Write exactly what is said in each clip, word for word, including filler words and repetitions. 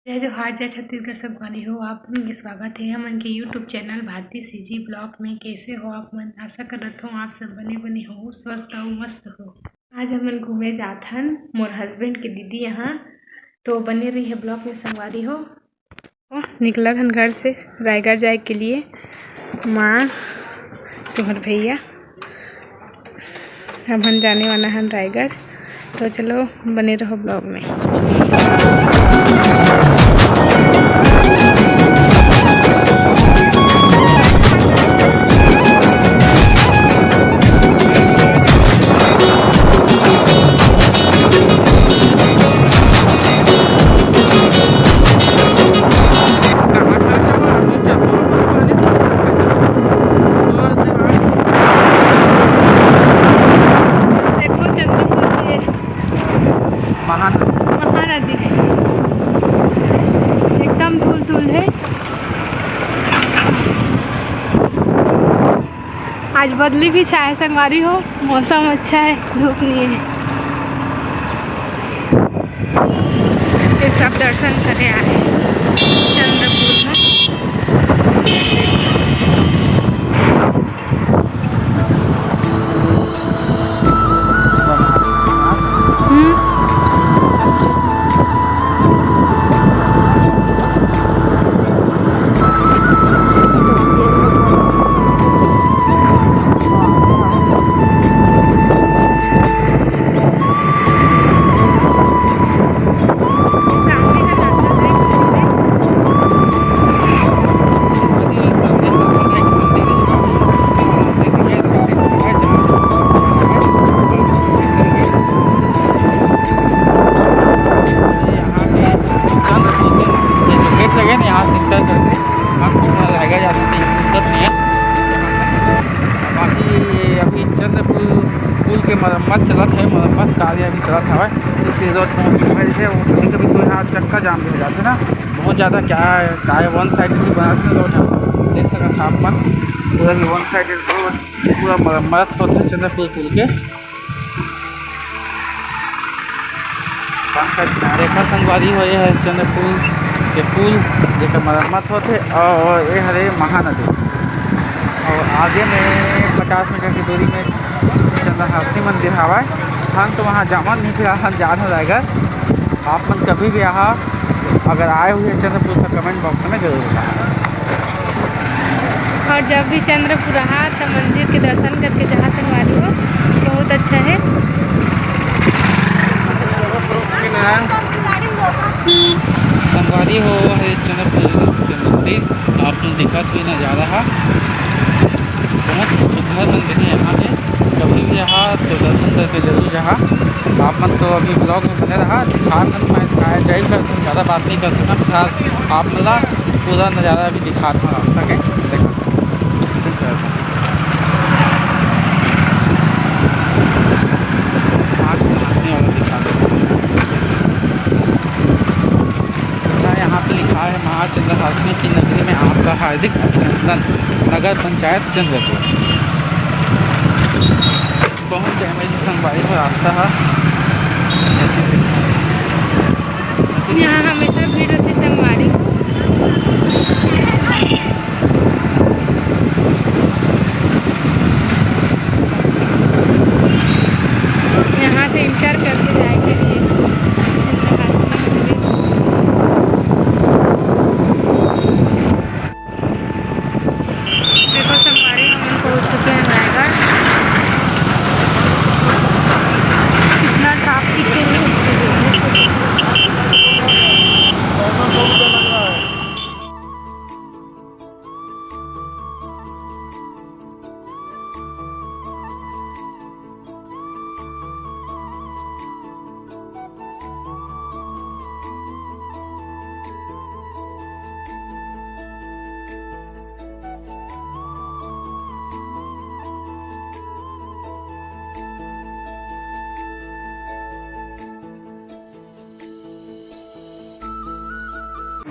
जय जोहार, जय छत्तीसगढ़ संगवारी हो। आप मन के स्वागत हे हमन के YouTube चैनल भारती सीजी ब्लॉग में। कैसे हो आप मन? आशा करत हो आप सब बने बने हो, स्वस्थ हो, मस्त हो। आज हमन घूमे जात हन मोर हस्बैंड के दीदी यहाँ, तो बने रहिए ब्लॉग में संगवारी हो। निकलत हन घर से रायगढ़ जाए के लिए। माँ, तुम्हर भैया, हमन जाने वाला हन रायगढ़। तो चलो, बने रहो ब्लॉग में। देखो चंद्रपुर के महानदी। महानदी एकदम धूल धूल है। आज बदली भी छाया है संगवारी हो, मौसम अच्छा है, धूप नहीं है। ये सब दर्शन करे आए चंद्रपुर में। हम्म। यहाँ से enter करके हम रायगढ़ जा सकते हैं, दिक्कत नहीं है। बाकी अभी चंद्रपुर पुल के मरम्मत चलत है, मरम्मत कार्य अभी चलत हवय, इसलिए रोड बहुत समय है। वो कभी कभी तो यहाँ चक्का जाम भी हो जाते ना, बहुत ज़्यादा क्या है, क्या है, वन साइड भी बना थे रोड है, देख सकत हैं आप मन। पूरा भी वन साइड रोड पूरा मरम्मत होते चंद्रपुर पुल के। पंकज नारेकर संगवारी हो, ये है चंद्रपुर के पुल, जेकर मरम्मत होथे, और ये हरे महानदी, और आगे में पचास मीटर की दूरी में चंद्रहासिनी मंदिर हवय। हम तो वहाँ जावन नहीं, फिलहाल हम जान हो जाएगा। आप मन कभी भी यहाँ अगर आए हुए चंद्रपुर, तो कमेंट बॉक्स में जरूर बताएं। और जब भी चंद्रपुर रहा तो मंदिर के दर्शन करके जहाँ संगवारी हो, बहुत अच्छा है। संगवारी हो, हरे चंद्रपुर के मंदिर आप लोग दिखत हुई नज़ारा है, बहुत सुंदर मंदिर है यहाँ पे। कभी भी यहाँ तो दर्शन करके जरूर जहाँ। आप मन तो अभी ब्लॉग में बने रहा, दिखा मन मैं जाहिर कर ज़्यादा बात नहीं कर सकता। फिलहाल आप मन ला पूरा नज़ारा भी दिखात हंव रास्ता के। देखो, आज हंसने वाला दिखा दो। यहाँ पे लिखा है, "महाचंद्रहासिनी की नगरी में आपका हार्दिक अभिनंदन, नगर पंचायत चंद्रपुर।" बहुत डैमेज संगवारी हो रास्ता है। यहाँ हमेशा भीड़ रहती संगवारी। यहाँ से इंटर करके जाएंगे ये। देखो संगवारी, हम पहुँच चुके हैं रायगढ़। कितना ट्रैफिक है।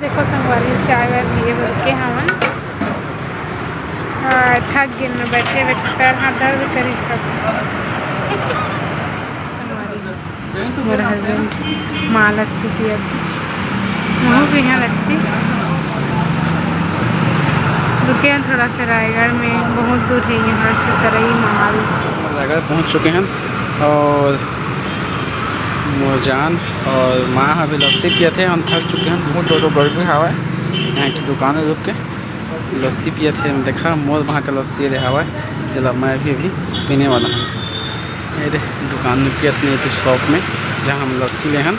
देखो संगवारी, चाय वाय पिए बर के हमन आ, थक गेन मैं बैठे बैठे, पैर हाथ दर्द करी सब। संगवारी, मोर हस्बैंड माँ लस्सी पियत। महू के यहाँ लस्सी। रुके हैं थोड़ा सा रायगढ़ में, बहुत दूर है यहाँ से तरई महल। रायगढ़ पहुँच चुके हैं और मोर जान और माँ अभी लस्सी पियत हे। हम थक चुके हैं, बहुत जोर गर्मी हवा है। यहाँ की दुकान में रुक के लस्सी पियत हे। देखा, मोर वहाँ का लस्सी ले हवा है, जेला मैं भी अभी पीने वाला हूँ। ये दे दुकान में पियत नहीं थी, शॉप में, जहाँ हम लस्सी ले हन।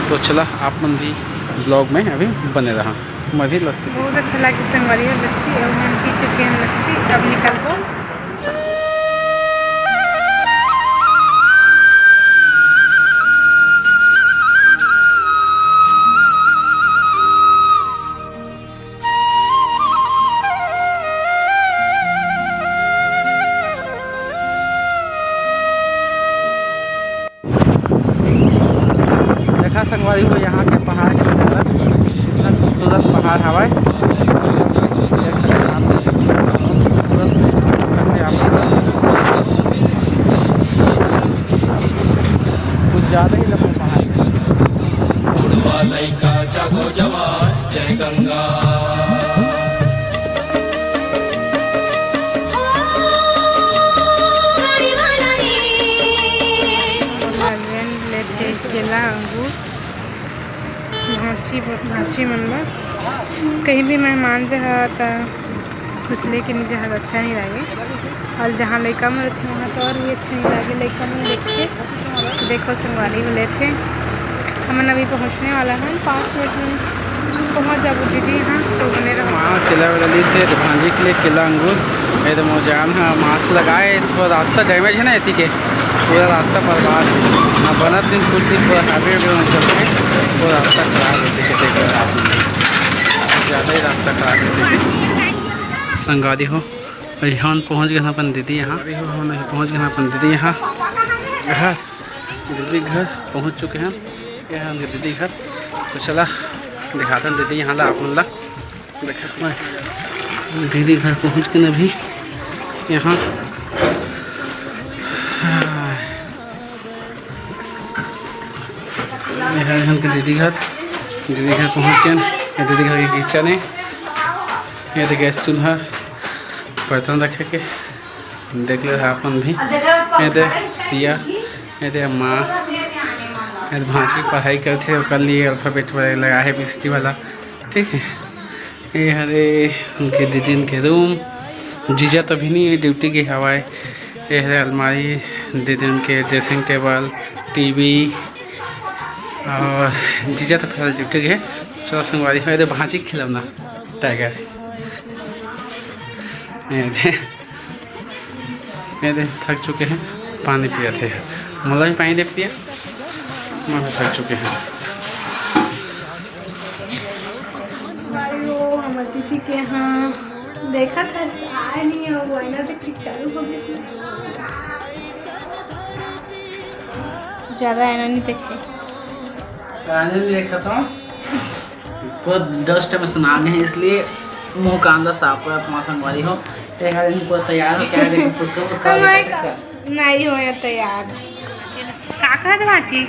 तो चला, आप मन भी ब्लॉग में अभी बने रहा। मैं भी लस्सी बहुत अच्छा लगे संगवारी हो लस्सी, और हम पी चुके हैं लस्सी। अब निकलबो। देखा संगवारी हो, यहाँ के पहाड़ के नजारा, कितना खूबसूरत पहाड़ हवाए। देख सकते हैं आप, खूबसूरत नजारा है आप लोग। कुछ ज़्यादा ही लंबा पहाड़ है। बुढ़वा लइका जागो जवान, जय गंगा। हस्बैंड लेथे केला अंगूर, भांची भांची मन ला। कहीं भी मेहमान जहा त कुछ लेके नहीं जहा, अच्छा नहीं लागे। और जहाँ लइका मन रथे वहाँ तो और भी अच्छा नहीं लागे लइका मन देख के। देखो संगवारी हो लेथे, हमन अभी पहुँचने वाला है, पाँच मिनट में पहुँच जाबो दीदी यहाँ, तो बने रहो। माँ केला वेला ली से तो भांजी के लिए केला अंगूर। ये तो मोर जान है, मास्क लगाए, थोड़ा रास्ता डैमेज है ना एती के, पूरा रास्ता बर्बाद है। हाँ, बनत दिन कुछ दिन पूरा हाईवे में चलते, पूरा रास्ता खराब है, देखे, देखे आप, ज़्यादा ही रास्ता खराब है। संगवारी हो, अभी हमन पहुँच गए हैं अपन दीदी यहाँ। अभी हमन पहुँच गए हैं अपन दीदी यहाँ घर। दीदी घर पहुँच चुके हैं। ये है उनके दीदी घर। तो चला दिखाते हैं दीदी यहाँ ला आप मन ला। देखा, मैं दीदी घर पहुँच के अभी यहाँ, ये है उनके दीदी घर। दीदी घर पहुँच के ये दीदी घर के किचन है। ये तो गैस चूल्हा, बर्तन रखे के, देख ले आप मन भी। ये दे पिया, ये दे माँ, ये दे भांची पढ़ाई करथे, ओकर लिए अल्फाबेट वाला लगा है, बी सी डी वाला, ठीक है। ये हरे उनके दीदी के रूम। जीजा तो अभी नहीं, ड्यूटी गे हवाए। ये हरे अलमारी, दीदी के ड्रेसिंग टेबल, टी वी, और जीजा तो फिलहाल ड्यूटी गे। चलो संगवारी हो, ये दे भांची के खिलौना टाइगर। ये दे, ये दे, थक चुके हैं, पानी पिया थे। मोला भी पानी दे पिया, मैं भी थक चुके हैं। भाई वो हमर दीदी के यहाँ देखा था, आए नहीं है, वो है ना, तो खिंचाऊ हो गई। ज़्यादा है ना, नहीं देखे। गाने में देखा था। पूरा डस्ट में सना गए हैं, इसलिए मुंह कान ला साफ करत हमारा संगवारी हो। एक आदमी पूरा तैयार हो, क्या देखे, फुटका फुटका Oh my लेकर God। नहीं हो तैयार। का कहत भांची?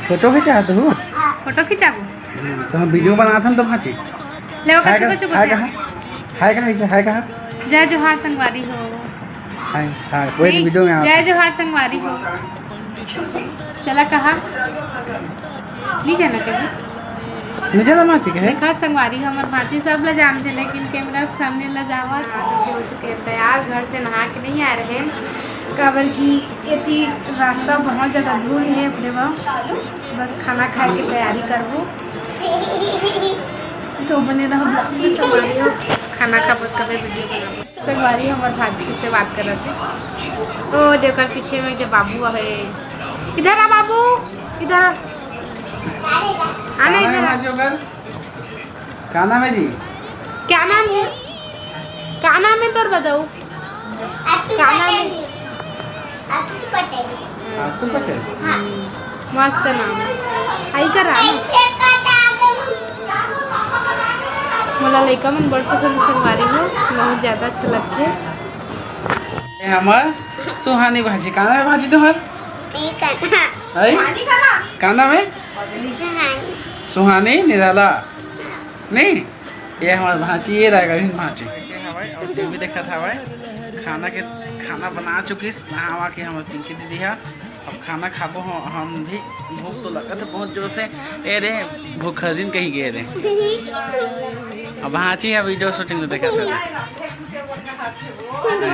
फोटो खिंचा तू? फोटो खिंचाबो? तो हम वीडियो बनात हन तो भांची। ले वो हाय कछु कछु कहा, हाय कछु कहा, हाय कहा, हाय कहा। जय जोहार संगवारी हो। हाय, हाय, wait, नहीं, वीडियो में आप जय जोहार संगवारी हो। चला कहा? नहीं जाना कहीं? नहीं जाना माची के है? देखा संगवारी, हमर भांची सब ला जानते, लेकिन कैमरा के सामने ला जावा। हो चुके हैं तैयार, घर से नहा के नहीं आ रहे हैं, काबर कि एती रास्ता बहुत ज़्यादा दूर है, अपने बा। बस खाना खाए के तैयारी करबो, तो बने रहो vlog में संगवारी हो। खाना खाबो तबे वीडियो बनाबो। संगवारी हमर भांजी से बात करत हे। ओ, देख ओकर पीछे में जो बाबू है, इधर आ बाबू, इधर आ। आना इधर आ। का नाम है जी? क्या नाम है? का नाम है तोर बताऊ? का नाम है? आशु पटेल। आशु पटेल? हाँ। मस्त नाम है। हाय करा ना। मोला लइका मन बड़ पसंद संगवारी हो, बहुत ज़्यादा अच्छा लगथे। ये हमर सुहानी भांजी, का नाम है भांजी तुम्हार? ठीक है ना। है? का नाम है? सुहानी। सुहानी निराला नहीं, ये हमर भांची, ये रहेगा भांची। ये हवय, अउ टीवी देखत हवय। खाना के, खाना बना चुकिस, नहावा के हमर पिंकी दीदी हा। अब खाना खाबो हो, हम भी। भूख तो लगत है बहुत जोर से। ए रे, भूख दिन कहीं गए रे। अब भांची है वीडियो शूटिंग में देखा था।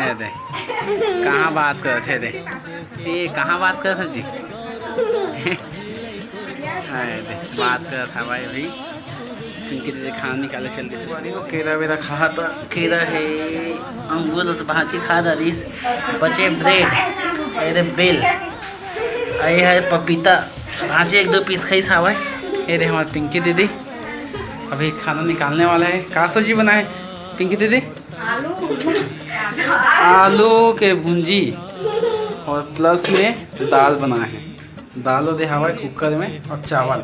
ए दे, कहाँ बात करत है रे? ए, कहाँ बात करत है जी? ए दे, बात करत है भाई अभी। पिंकी दीदी खाना निकाले चल दिस। केरा वेरा खा था, केरा है, अंगूर तो भांची खा डालिस, बचे ब्रेड, अरे बेल, अरे है पपीता, भांची एक दो पीस खाइस हावय। ये रे हमारे पिंकी दीदी अभी खाना निकालने वाला है। का सब्जी बनाए पिंकी दीदी? आलू के भुंजी और प्लस में दाल बनाए हैं। दाल दे हवय कुकर में और चावल।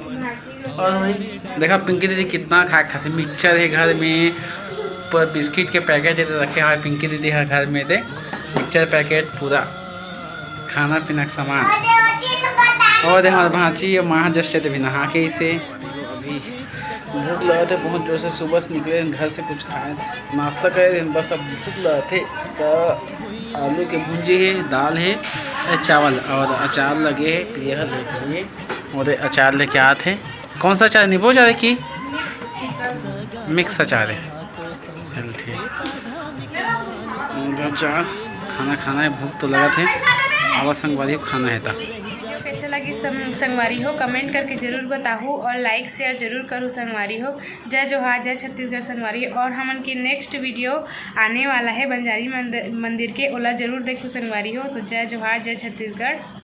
और वही देखा पिंकी दीदी कितना खाए खाते, मिक्सचर है घर में, पर बिस्किट के पैकेट है तो रखे हवय पिंकी दीदी हर घर में दे, मिक्सचर पैकेट पूरा। खाना पीना के सामान। और दे हमारे भांची ये माँ जस्ट भी नहा के इसे अभी भूख लगत है बहुत जोर से, सुबह से निकले हन घर से, कुछ खाए, नाश्ता करे हन, बस अब भूख लगत है। तो आलू के भुंजी है, दाल है, ए, चावल और अचार लगे है, ये है, ये, और अचार लेके आत है। कौन सा अचार, नींबू अचार है कि मिक्स अचार है? चल ठीक। उधर जा, खाना खाना है, भूख तो लगत है। आवा संगवारी हो, खाना है ता। वीडियो कैसे लगी सं-, संगवारी हो, कमेंट करके जरूर बताहू और लाइक शेयर जरूर करू संगवारी हो। जय जोहार, जय छत्तीसगढ़ संगवारी, और हमन के नेक्स्ट वीडियो आने वाला है बंजारी मंद-, मंदिर के, ओला जरूर देखू संगवारी हो। तो जय जोहार, जय छत्तीसगढ़।